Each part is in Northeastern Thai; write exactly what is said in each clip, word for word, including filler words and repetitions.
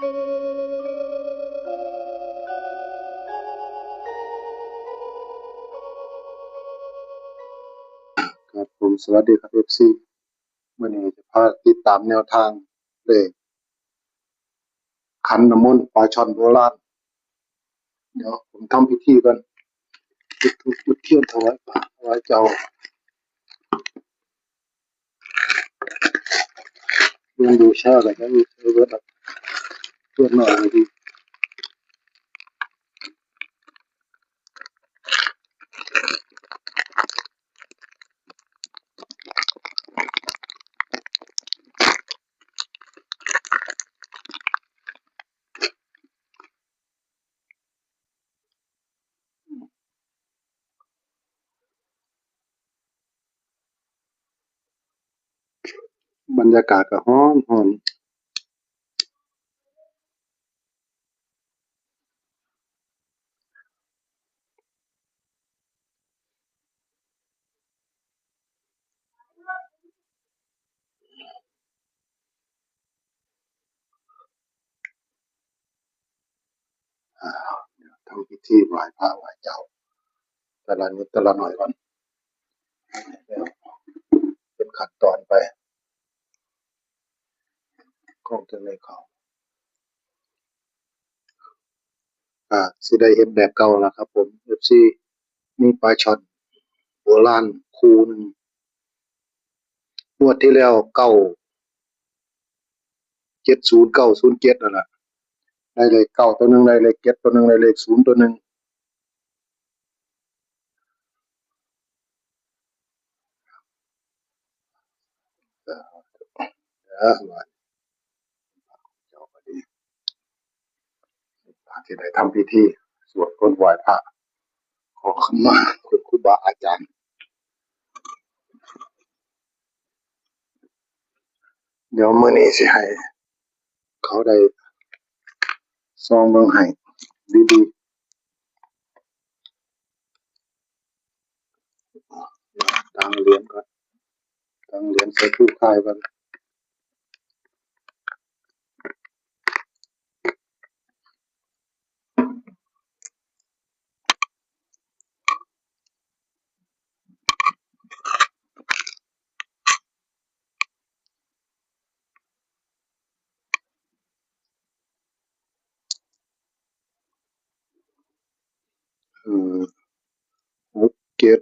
ครับผม สวัสดีครับ เอฟซี มื้อนี้จะพาติดตามแนวทางเลขขันน้ำมนต์ปลาช่อนโบราณ เดี๋ยวผมทำพิธีก่อน จุดธูปจุดเทียนถวายพระถวายเจ้า เรื่องบูชาอะไรก็มีเยอะแบบเพื่อนหน่อยดี บรรยากาศก็ฮ้อนฮ้อน อ่า เดี๋ยวทำพิธีไหว้พระไหว้เจ้า แต่ละนิดแต่ละหน่อยก่อน เป็นขั้นตอนไป ของจังได๋เขา อ่า สิได้เฮ็ดแบบเก่าล่ะครับผม เอฟซี มีปลาช่อนโบราณคู่หนึ่ง งวดที่แล้ว เก้าเจ็ดศูนย์ เก้าศูนย์เจ็ด นั่นล่ะ ได้เลขเก้าตัวหนึ่ง ได้เลขเจ็ดตัวหนึ่ง ได้เลขศูนย์ตัวหนึ่ง เออ เออ ว่า เจ้าก็ดี ที่ได้ทำพิธีสวดมนต์ไหว้พระ ขอขมาคุณครูบาอาจารย์ เดี๋ยวมื้อนี้สิให้เขาได้ส่องเบิ่งให้ดีๆ ตั้งเหรียญก่อน ตั้งเหรียญใส่คู่ค่ายก่อน อืม หก เจ็ด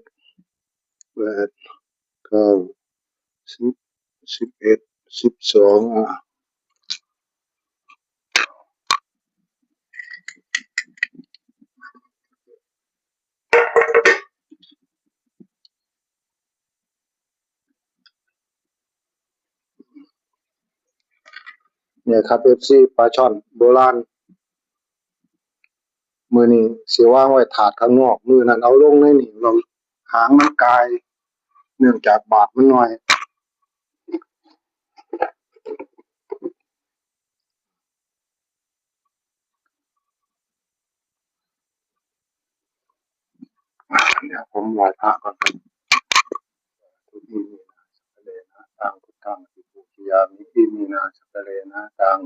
แปด เก้า สิบ สิบเอ็ด สิบสอง อ่ะ เนี่ยครับ เอฟซี ปลาช่อนโบราณ มื้อนี้สิวางไว้ถาดข้างนอก มื้อนั้นเอาลงในนี่ หางมันกาย เนื่องจากบาดมันน้อย เดี๋ยวผมไหว้พระก่อนครับ อิมินาสักกะเลนะตัง พุทธังอภิปูชยามิ อิมินาสักกะเลนะตัง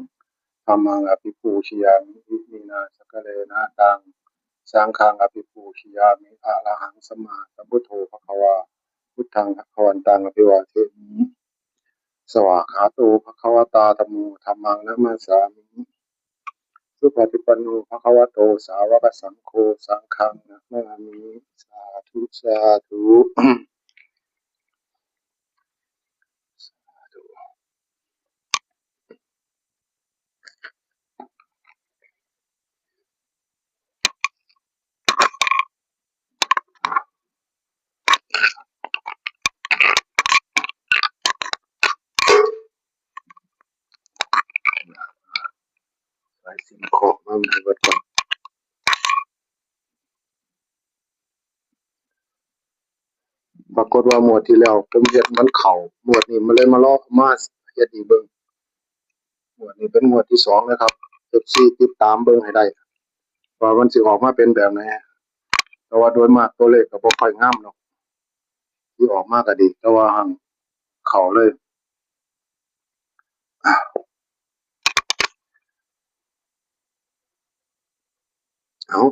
ธัมมังอภิปูชยามิ อิมินาสักกะเลนะตัง สังฆังอภิปูชยามิ อะระหังสัมมาสัมพุทโธภะคะวา พุทธังภะคะวันตังอภิวาเทมิ สวากขาโตภะคะวะตา ธัมโม ธัมมังนะมัสสามิ สุปฏิปันโนภะคะวะโต สาวกสังโฆ สังฆังนะมามิ สาธุ สาธุ สาธุ ใส่สิ่งของมาให้เบิดก่อน ปรากฏว่างวดที่แล้วผมเฮ็ดมันเข้า งวดนี้มันเลยมาลองมาเฮ็ดอีกเบิ่ง งวดนี้เป็นงวดที่สองนะครับ เอฟซี ติดตามเบิ่งให้ได้ ว่ามันสิออกมาเป็นแบบไหน แต่ว่าโดยมากตัวเลขก็บ่ค่อยงามดอก ที่ออกมาก็ดี แต่ว่าหั่งเข้าเลย อ่ะ เอา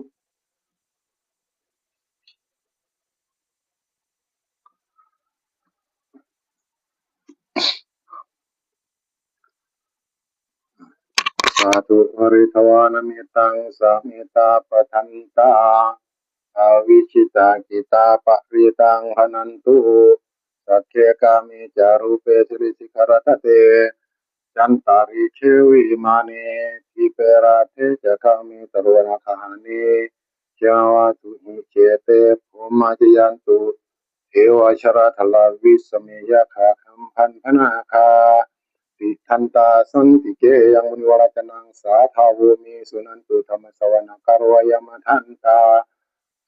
สาธุ ปริตวานเมตัง สะเมตตาปะทันตา อาวิชิตากิตาปะริตัง พนันตุ สักเคกาเมจารูเป สิริสิขรทัตเต จันตาริเควิมาเน ทิเปราเทจกาเม ตรุวนาคาหาเน เจวาสุหิเจเต โพมาจยันตุ เทวาชราธลาวิสเมยาคาคัมพันพนาคา ติทันตาสันติเก ยังมุนิวรจนัง สาทาโวเม สุนันตุ ธรรมสวนาการโว ยามทันตา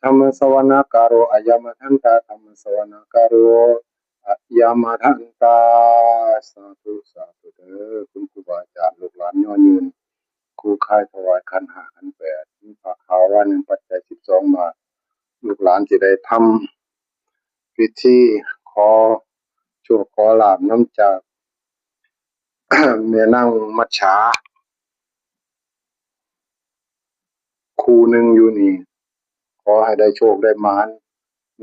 ธรรมสวนาการโว อายามทันตา ธรรมสวนาการโว อายามทันตา สาธุ สาธุเด้อ คุณครูบาอาจารย์ ลูกหลานย่อยืน ครูคายถวายขันห้าขันแปด มีผ้าขาววาหนึ่ง ปัจจัยสิบสองบาท ลูกหลานสิได้ทำพิธีขอโชคขอลาภนำจาก แม่นางมัจฉา คู่หนึ่งอยู่นี่ ขอให้ได้โชคได้หมาน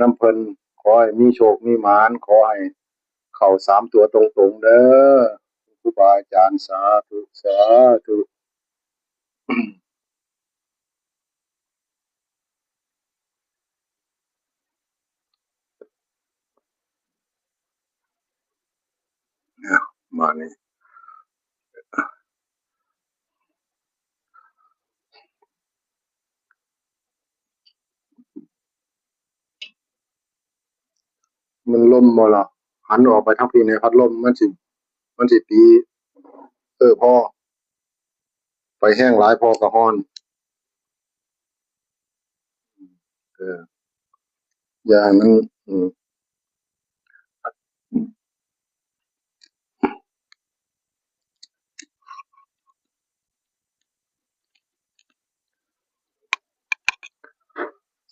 นำเพิ่น ขอให้มีโชคมีหมาน ขอให้เข้าสามตัวตรงๆเด้อ ครูบาอาจารย์ สาธุ สาธุ เนี่ย มานี่ มันลมบ่ล่ะ หันออกไปทางพี้ในพัดลม มันสิ มันสิตี เออ พอ ไปแฮงหลายพอกะฮ้อน เออ อย่าให้มัน อืม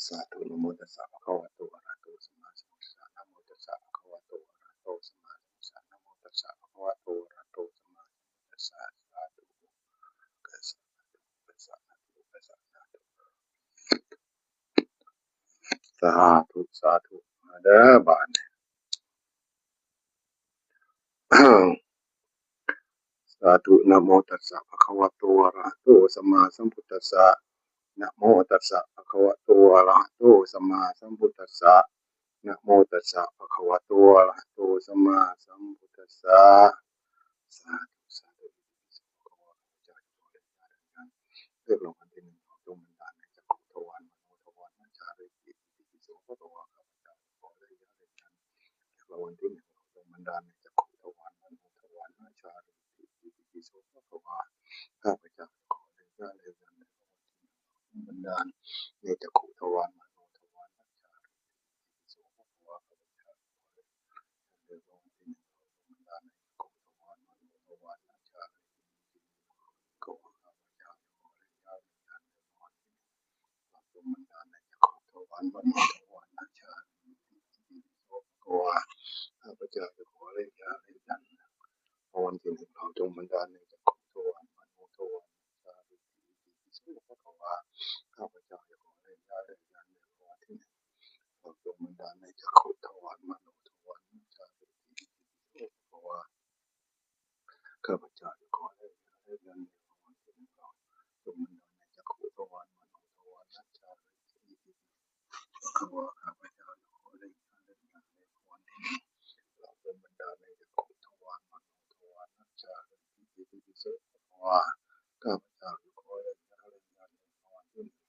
สาธุ นะโมตัสสะ ภะคะวะโต อะระหะโต สัมมาสัมพุทธัสสะ นะโมตัสสะ ภะคะวะโต อะระหะโต สัมมาสัมพุทธัสสะ นะโมตัสสะ ภะคะวะโต อะระหะโต สัมมาสัมพุทธัสสะ สาธุ สาธุ สาธุ สาธุ สาธุ สาธุ มาเด้อบาดนี้ สาธุ นะโมตัสสะ ภะคะวะโต อะระหะโต สัมมาสัมพุทธัสสะ นะโมตัสสะ ภะคะวะโต อะระหะโต สัมมาสัมพุทธัสสะ นะโมตัสสะ ภะคะวะโต อะระหะโต สัมมาสัมพุทธัสสะ สาธุ สาธุ เรียกรางวัลที่หนึ่ง จงบันดาลในจักขุทวาร มโนทวาร อาจาริติ อิติปิโส ภะคะวา ข้าพเจ้าขอได้ยาได้ยัน เรียกรางวัลที่หนึ่ง จงบันดาลในจักขุทวาร มโนทวาร อาจาริติ อิติปิโส ภะคะวา ข้าพเจ้าขอได้ยาได้ยัน เรียกรางวัลที่หนึ่ง จงบันดาลในจักขุทวาร มโนทวาร อาจาริติ อิติปิโส ภะคะวา ข้าพเจ้าขอได้ เรียกรางวัลที่หนึ่ง จงบันดาลในจักขุทวาร มโนทวาร อาจาริติ อิติปิโส ภะคะวา ข้าพเจ้าขอได้ยาได้ยัน เรียกรางวัลที่หนึ่ง จงบันดาลในจักขุทวาร มโนทวาร อาจาริติ อิติปิโส ภะคะวา ข้าพเจ้าจะขอได้ยาได้ยัน รางวัลที่หนึ่ง จงบันดาลในจักขุทวาร มโนทวาร อาจาริติ อิติปิโส ภะคะวา ข้าพเจ้าจะขอได้ยาได้ยัน เรียกรางวัลที่หนึ่ง จงบันดาลในจักขุทวาร มโนทวาร อาจาริติ อิติปิโส ภะคะวา ข้าพเจ้าจะขอได้ยาได้ยัน เรียกรางวัลที่หนึ่ง จงบันดาลในจักขุทวาร มโนทวาร อาจาริติ อิติปิโส ภะคะวา ข้าพเจ้าจะขอได้ยาได้ยัน เรียกรางวัลที่หนึ่ง จงบันดาลในจักขุทวาร มโนทวาร อาจาริติ อิติปิโส ภะคะวา ข้าพเจ้าจะขอได้ยาได้ยัน เรียกรางวัลที่หนึ่ง จงบันดาลในจักขุทวาร มโนทวาร อาจาริติ อิติปิโส ภะคะวา ข้าพเจ้าจะขอได้ยาได้ยัน เรียกรางวัลที่หนึ่ง จงบันดาลในจักขุทวาร มโนทวาร อาจาริติ อิติปิโส ภะคะวา ข้าพเจ้าจะขอได้ยาได้ยัน เรียกรางวัลที่หนึ่ง จงบันดาลในจักขุทวาร มโนทวาร อาจาริติ อิติปิโส ภะคะวา ข้าพเจ้าจะขอได้ยาได้ยัน เรียกรางวัลที่หนึ่ง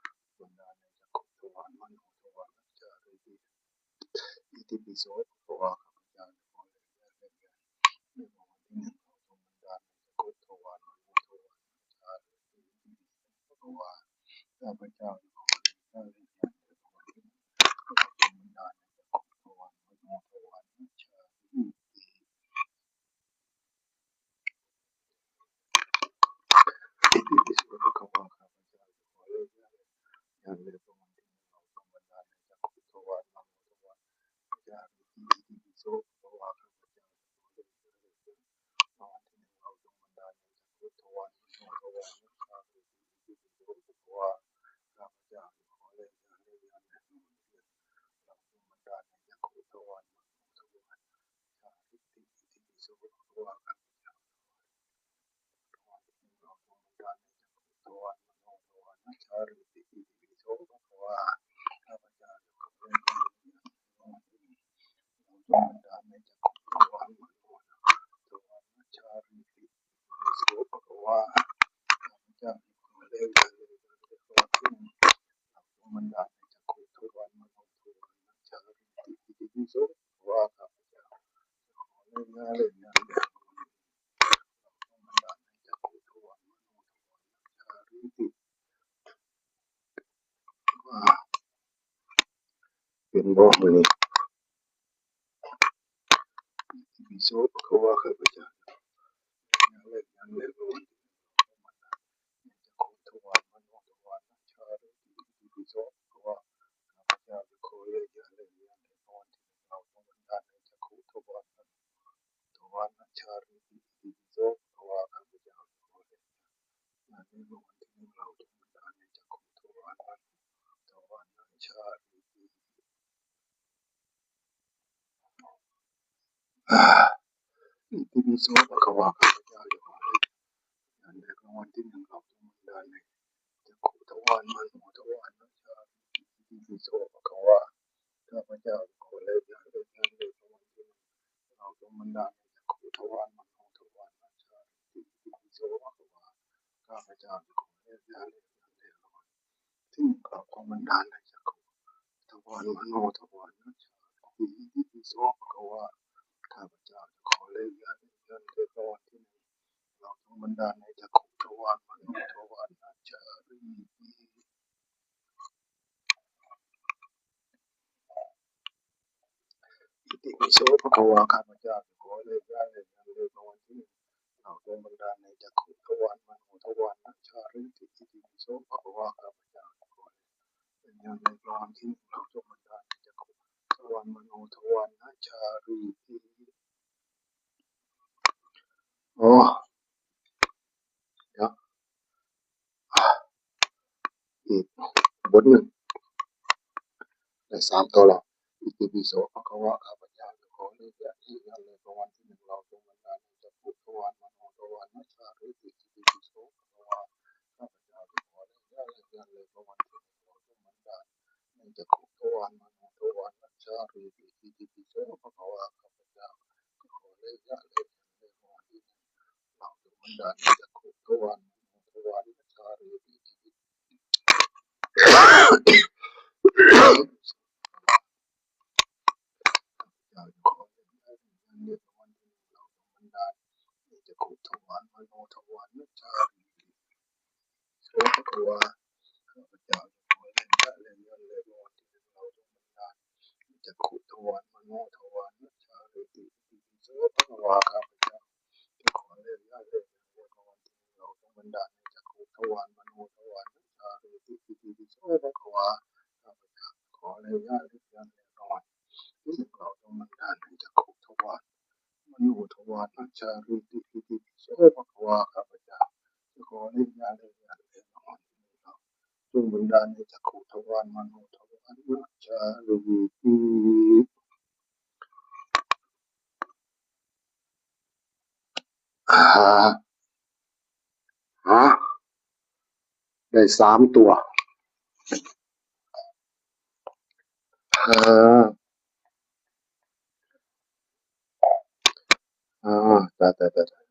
จงบันดาลในจักขุทวาร มโนทวาร อาจาริติ อิติปิโส ภะคะวา ข้าพเจ้าจะขอได้ยาได้ยัน เรียกรางวัลที่หนึ่ง จงบันดาลในจักขุทวาร มโนทวาร อาจาริติ รางวัลที่หนึ่งเราจงบันดาลในจักขุทวารมโนทวาร เป็นบ่มื้อนี้ อิติปิโสภะคะวะ ข้าพเจ้า อิติปิโสภะคะวะ ข้าพเจ้าจะขอเลข อันเลขรางวัลที่หนึ่งเราจงบันดาลในจักขุทวารมโนทวารนะชา อิติปิโสภะคะวะ ข้าพเจ้าขอเลข อันเลข อันเลขรางวัลที่หนึ่งเราจงบันดาลในจักขุทวารมโนทวารนะชา อิติปิโสภะคะวะ ข้าพเจ้าขอเลข อันเลข อันเลขรางวัลที่หนึ่งเราจงบันดาลในจักขุทวารมโนทวารนะชา อิติปิโสภะคะวะ ข้าพเจ้าจะขอเลข อันเลข อันเลขรางวัลที่หนึ่งเราจงบันดาลในจักขุทวารมโนทวารนะชา อิติปิโสภะคะวะ ข้าพเจ้าจะขอเลข อันเลข อันเลขรางวัลที่หนึ่งเราจงบันดาลในจักขุทวารมโนทวารนะชา อิติปิโสภะคะวะ ข้าพเจ้าจะขอเลข อันเลขรางวัลที่หนึ่งเราจงบันดาลในจักขุทวารมโนทวารนะชา อิติ อ๋อ เดี๋ยว อีกบทหนึ่ง ได้สามตัวแล้ว อิติปิโสภะคะวะ ข้าพเจ้าจะขอเลข อันเลข อันเลขรางวัลที่หนึ่งเราจงบันดาลในจักขุทวารมโนทวารนะชา อิติปิโสภะคะวะ ข้าพเจ้าจะขอเลข อันเลข อันเลขรางวัลที่หนึ่งเราจงบันดาลในจักขุทวารมโนทวารนะชา อิติปิโสภะคะวะ ข้าพเจ้าจะขอเลข อันเลข อันเลขรางวัลที่หนึ่งเราจงบันดาลในจักขุทวารมโนทวารนะชา อิติปิโส เจ้าจะขอให้ได้เงินเดือนวันที่หนึ่งเราจงบันดาลให้จักขุทวารมโนทวารนะจารีโสภะคะวา ข้าพเจ้าจะขอให้ได้เงินเดือนวันที่หนึ่งเราจงบันดาลให้จักขุทวารมโนทวารนะจารีติโสภะคะวา ข้าพเจ้าจะขอให้ได้เงินเดือนวันที่หนึ่งเราจงบันดาลให้จักขุทวารมโนทวารนะจารีติโสภะคะวา ข้าพเจ้าขอให้ได้เงินเดือนวัน ที่หนึ่งเราจงบันดาลให้จักขุทวารมโนทวารนะจารีติโสภะคะวา ข้าพเจ้าจะขอให้ได้เงินเดือนวันที่หนึ่งเราจงบันดาลให้จักขุทวารมโนทวารนะจารีติ อ่า ฮะ ได้สามตัว อ่า อ่า ตาย ตาย ตาย ตาย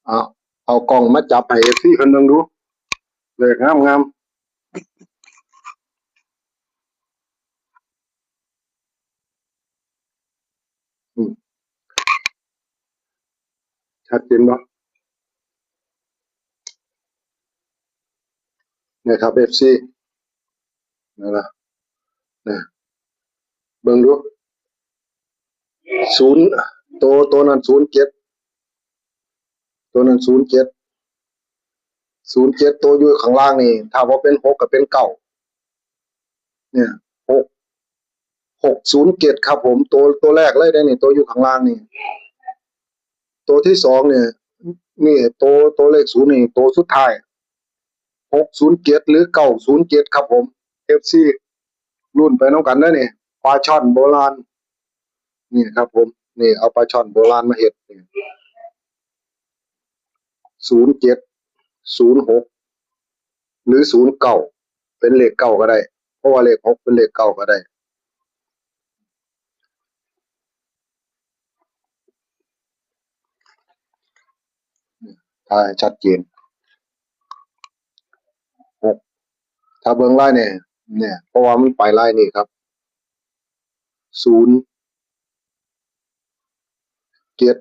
เอา เอากล้องมาจับให้เอฟซีเพิ่นเบิ่งดู เลขงามๆ อืม ชัดเจนบ่ นะครับ เอฟซี นั่นล่ะ นะ เบิ่งดู ศูนย์ โต โตนั้น ศูนย์เจ็ด ตัวนั้นศูนย์เจ็ด ศูนย์เจ็ด ตัวอยู่ข้างล่างนี่ ถ้าบ่เป็นหกก็เป็นเก้า เนี่ย หก หกศูนย์เจ็ด ครับผม ตัว ตัวแรกเลยเด้นี่ ตัวอยู่ข้างล่างนี่ ตัวที่สองเนี่ย นี่ ตัว ตัวเลขศูนย์นี่ ตัวสุดท้าย หกศูนย์เจ็ด หรือ เก้าศูนย์เจ็ด ครับผม เอฟซี ลุ้นไปนำกันเด้อนี่ ปลาช่อนโบราณ นี่ครับผม นี่เอาปลาช่อนโบราณมาเฮ็ดนี่ ศูนย์เจ็ด ศูนย์หก หรือ ศูนย์เก้า เป็นเลขเก้าก็ได้ เพราะว่าเลขหกเป็นเลขเก้าก็ได้ ถ่ายชัดเจน หก ถ้าเบิ่งลายนี่ เนี่ย เพราะว่ามันไปลายนี่ครับ ศูนย์เจ็ด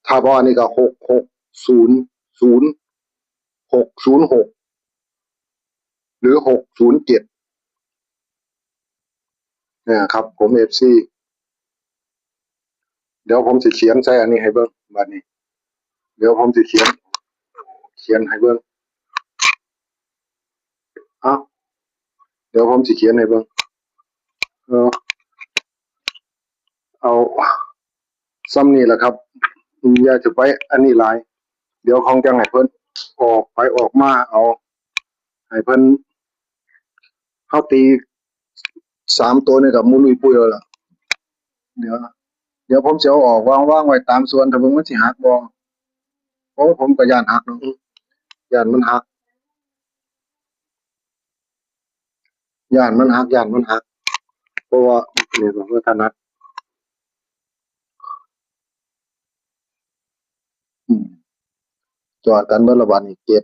ถ้าบ่อันนี้ก็ หกหกศูนย์ศูนย์ หกศูนย์หก หรือ หกศูนย์เจ็ด นะครับผม เอฟซี เดี๋ยวผมสิเขียนใส่อันนี้ให้เบิ่ง บัดนี้ เดี๋ยวผมสิเขียน เขียนให้เบิ่ง เอ้า เดี๋ยวผมสิเขียนให้เบิ่ง เออ เอาส่ำนี้แหละครับ อย่าจะไปอันนี้หลาย เดี๋ยวของจังให้เพิ่นออกไปออกมา เอา ให้เพิ่น เฮาตีสามตัวนี่ก็มุ้ยปุ้ยแล้วล่ะ เดี๋ยว เดี๋ยวผมสิเอาออกวาง วางไว้ตามส่วน ถ้าเบิ่งมันสิหักบ่ โอ้ ผมก็ย้านหักเนาะ ย้านมันหัก ย้านมันหัก ย้านมันหัก เพราะว่า นี่ก็บ่ถนัด อืม จอดกันเบิดละบาดนี้ เจ็ด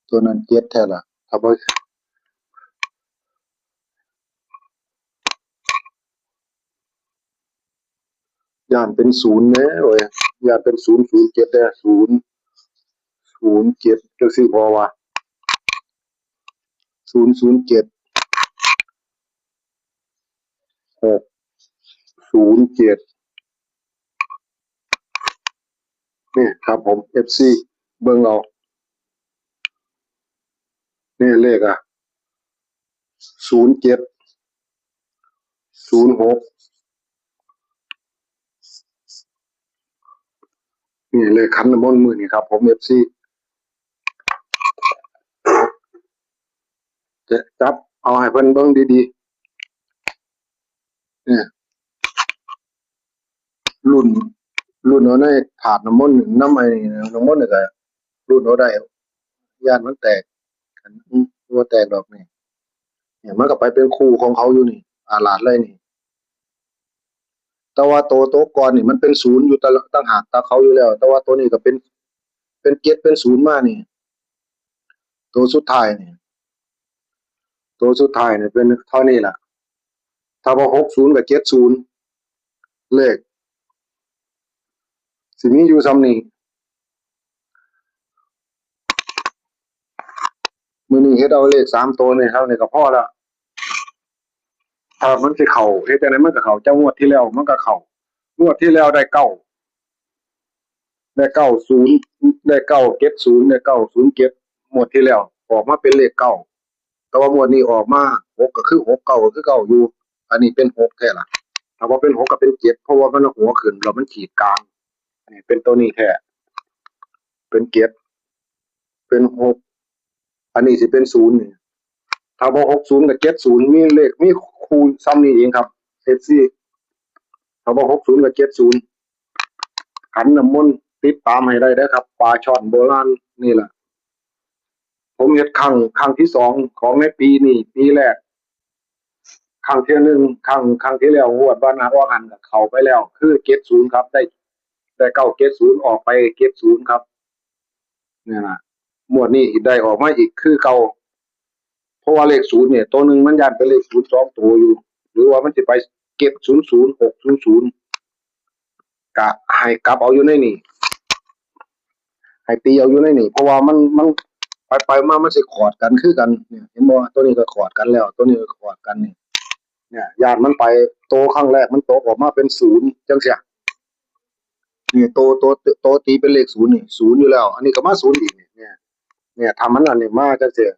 ตัวนั้นเจ็ดแท้ล่ะ ถ้าบ่ ย้านเป็นศูนย์แน่เว้ย ย้านเป็นศูนย์ศูนย์เจ็ดแน่ ศูนย์ศูนย์เจ็ด จังซี่พอวะ ศูนย์ศูนย์เจ็ด หกศูนย์เจ็ด นี่ครับผม เอฟซี เบิ่งเอา นี่เลขอ่ะ ศูนย์เจ็ด ศูนย์หก นี่เลขขันน้ำมนต์มื้อนี้ครับผม เอฟซี จะจับเอาให้เพิ่นเบิ่งดีๆ เนี่ย รุ่น รุ่นเอาในถาดน้ำมนต์ น้ำไอ้น้ำมนต์นี่ก็รุ่นเอาได้ ย้านมันแตก อืม บ่แตกดอกนี่ เนี่ย มันก็ไปเป็นคู่ของเขาอยู่นี่ อาลาดเลยนี่ แต่ว่าตัว ตัวก่อนนี่มันเป็นศูนย์อยู่ต่างหาก ตาเขาอยู่แล้ว แต่ว่าตัวนี้ก็เป็น เป็นเจ็ด เป็นศูนย์มานี่ ตัวสุดท้ายนี่ ตัวสุดท้ายนี่เป็นเท่านี้ล่ะ ถ้าว่า หกศูนย์ กับ เจ็ดศูนย์ เลข สิมีอยู่ส่ำนี้ มื้อนี้เฮ็ดเอาเลขสามตัวนี่เท่านี้ก็พอแล้ว ถ้ามันสิเข้า เฮ็ดจั่งใดมันก็เข้า จั่งงวดที่แล้วมันก็เข้า งวดที่แล้วได้เก้า ได้เก้าศูนย์ ได้ เก้าเจ็ดศูนย์ ได้ เก้าศูนย์เจ็ด งวดที่แล้วออกมาเป็นเลขเก้า แต่ว่างวดนี้ออกมา หก ก็คือ หก เก้า ก็คือ เก้า อยู่ อันนี้เป็น หก แท้ล่ะ ถ้าว่าเป็น หก ก็เป็น เจ็ด เพราะว่ามันหัวขึ้นแล้วมันขีดกลาง อันนี้เป็นตัวนี้แท้ เป็น เจ็ด เป็น หก อันนี้สิเป็น ศูนย์ นี่ ถ้าบ่ หกศูนย์ กับ เจ็ดศูนย์ มีเลข มีคู่ส่ำนี้เองครับ เอฟซี ถ้าบ่ หกศูนย์ กับ เจ็ดศูนย์ ขันน้ำมนต์ติดตามให้ได้เด้อครับ ปลาช่อนโบราณนี่ล่ะ ผมเฮ็ดครั้ง ครั้งที่สองของในปีนี้ ปีแรก ครั้งที่หนึ่ง ครั้ง ครั้งที่แล้ว งวดวันออกหั้นก็เข้าไปแล้ว คือ เจ็ดศูนย์ ครับ ได้ ได้ เก้าเจ็ดศูนย์ ออกไป เจ็ดศูนย์ ครับ นี่ล่ะ งวดนี้ได้ออกมาอีกคือเก่า เพราะว่าเลขศูนย์เนี่ย ตัวหนึ่งมันย้านเป็นเลขศูนย์สองตัวอยู่ หรือว่ามันสิไป เจ็ดศูนย์ศูนย์ หกศูนย์ศูนย์ กะให้กลับเอาอยู่ในนี่ ให้ตีเอาอยู่ในนี่ เพราะว่ามัน มันไปไปมามันสิขอดกันคือกัน เนี่ย เห็นบ่ ตัวนี้ก็ขอดกันแล้ว ตัวนี้ก็ขอดกันนี่ เนี่ย ย่านมันไป โตครั้งแรกมันตกออกมาเป็นศูนย์จังเสีย นี่ โต โต โตตีเป็นเลขศูนย์นี่ ศูนย์อยู่แล้ว อันนี้ก็มาศูนย์อีกนี่ เนี่ย เนี่ย ถ้ามันอันนี้มาจังเสีย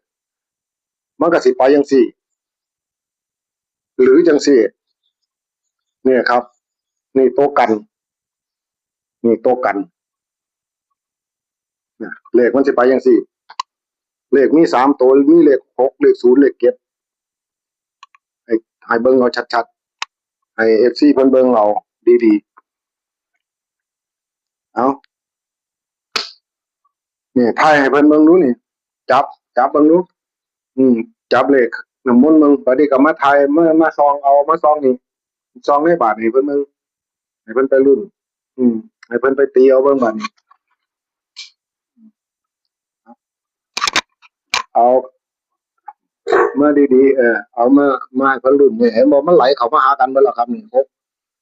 มันก็สิไปจังซี่ หรือจังซี่ เนี่ยครับ นี่โตกัน นี่โตกัน เนี่ย เลขมันสิไปจังซี่ เลขมีสามโต มีเลขหก เลขศูนย์ เลขเจ็ด ให้ ให้เบิ่งเอาชัดๆ ให้เอฟซีเพิ่นเบิ่งเอาดีๆ เอา นี่ ถ่ายให้เพิ่นเบิ่งดูนี่ จับ จับเบิ่งดู อืม จับเลขน้ำมนต์เบิ่ง บัดนี้ก็มาถ่าย มา มาส่องเอา มาส่องนี่ ส่องในบาทให้เพิ่นเบิ่ง ให้เพิ่นไปลุ้น อืม ให้เพิ่นไปตีเอาเบิ่งบาดนี้ เอา มาดีๆ เออ เอามา มาให้เพิ่นลุ้นนี่ เห็นบ่ มันไหลเข้ามาหากันเบิดแล้วครับนี่ หก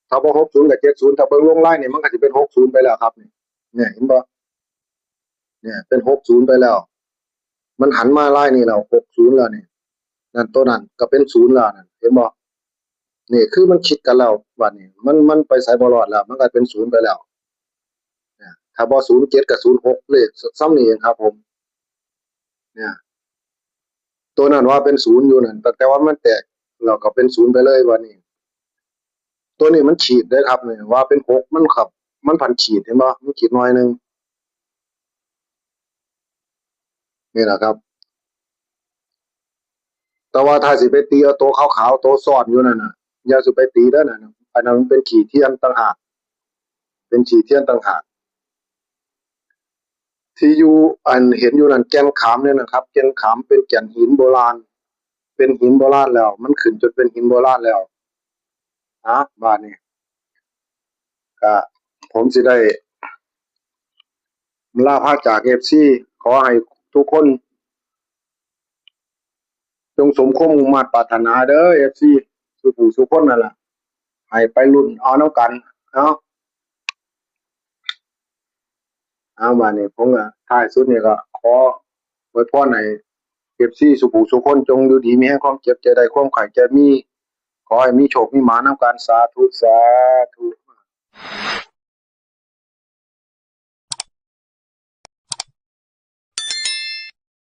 ถ้าบ่ หกศูนย์ กับ เจ็ดศูนย์ ถ้าเบิ่งลงไลน์นี่ มันก็สิเป็น หกศูนย์ ไปแล้วครับนี่ เนี่ย เห็นบ่ เนี่ย เป็น หกศูนย์ ไปแล้ว มันหันมาไลน์นี่แล้ว หกศูนย์ แล้วนี่ นั่น ตัวนั้นก็เป็น ศูนย์ แล้วนั่น เห็นบ่ นี่ คือมันคิดกันแล้ว บัดนี้ มัน มันไปไสบ่รอดแล้ว มันก็เป็น ศูนย์ ไปแล้ว เนี่ย ถ้าบ่ ศูนย์เจ็ด กับ ศูนย์หก เลขซ้ำนี่เองครับผม เนี่ย ตัวนั้นว่าเป็น ศูนย์ อยู่นั่น ตั้งแต่ว่ามันแตก เราก็เป็น ศูนย์ ไปเลย บัดนี้ ตัวนี้มันขีดเด้อครับ นี่ ว่าเป็น หก มันครับ มันพันขีด เห็นบ่ มันขีดหน่อยหนึ่ง นี่แหละครับ แต่ว่าถ้าสิไปตีเอาตัวขาวๆ ตัวซ้อนอยู่นั่นน่ะ อย่าสิไปตีเด้อนั่นน่ะ อันนั้นมันเป็นขีดเทียนต่างหาก เป็นขีดเทียนต่างหาก ที่อยู่ อันเห็นอยู่นั่น แก่นขามเนี่ยนะครับ แก่นขามเป็นแก่นหินโบราณ เป็นหินโบราณแล้ว มันขึ้นจนเป็นหินโบราณแล้ว อ่ะ บาดนี้ ก็ผมสิได้ลาพาจาก เอฟซี ขอให้ทุกคน จงสมความมุ่งมาดปรารถนาเด้อ เอฟซี สู่ผู้สู่คนนั่นล่ะ ให้ไปลุ้นเอานำกัน เนาะ เอา บาดนี้ผมก็ท้ายสุดนี่ก็ขออวยพรให้ เอฟซี สู่ผู้สู่คน จงอยู่ดีมีแฮง ความเจ็บอย่าได้ ความไข้อย่ามี ขอให้มีโชคมีหมานำกัน สาธุ สาธุ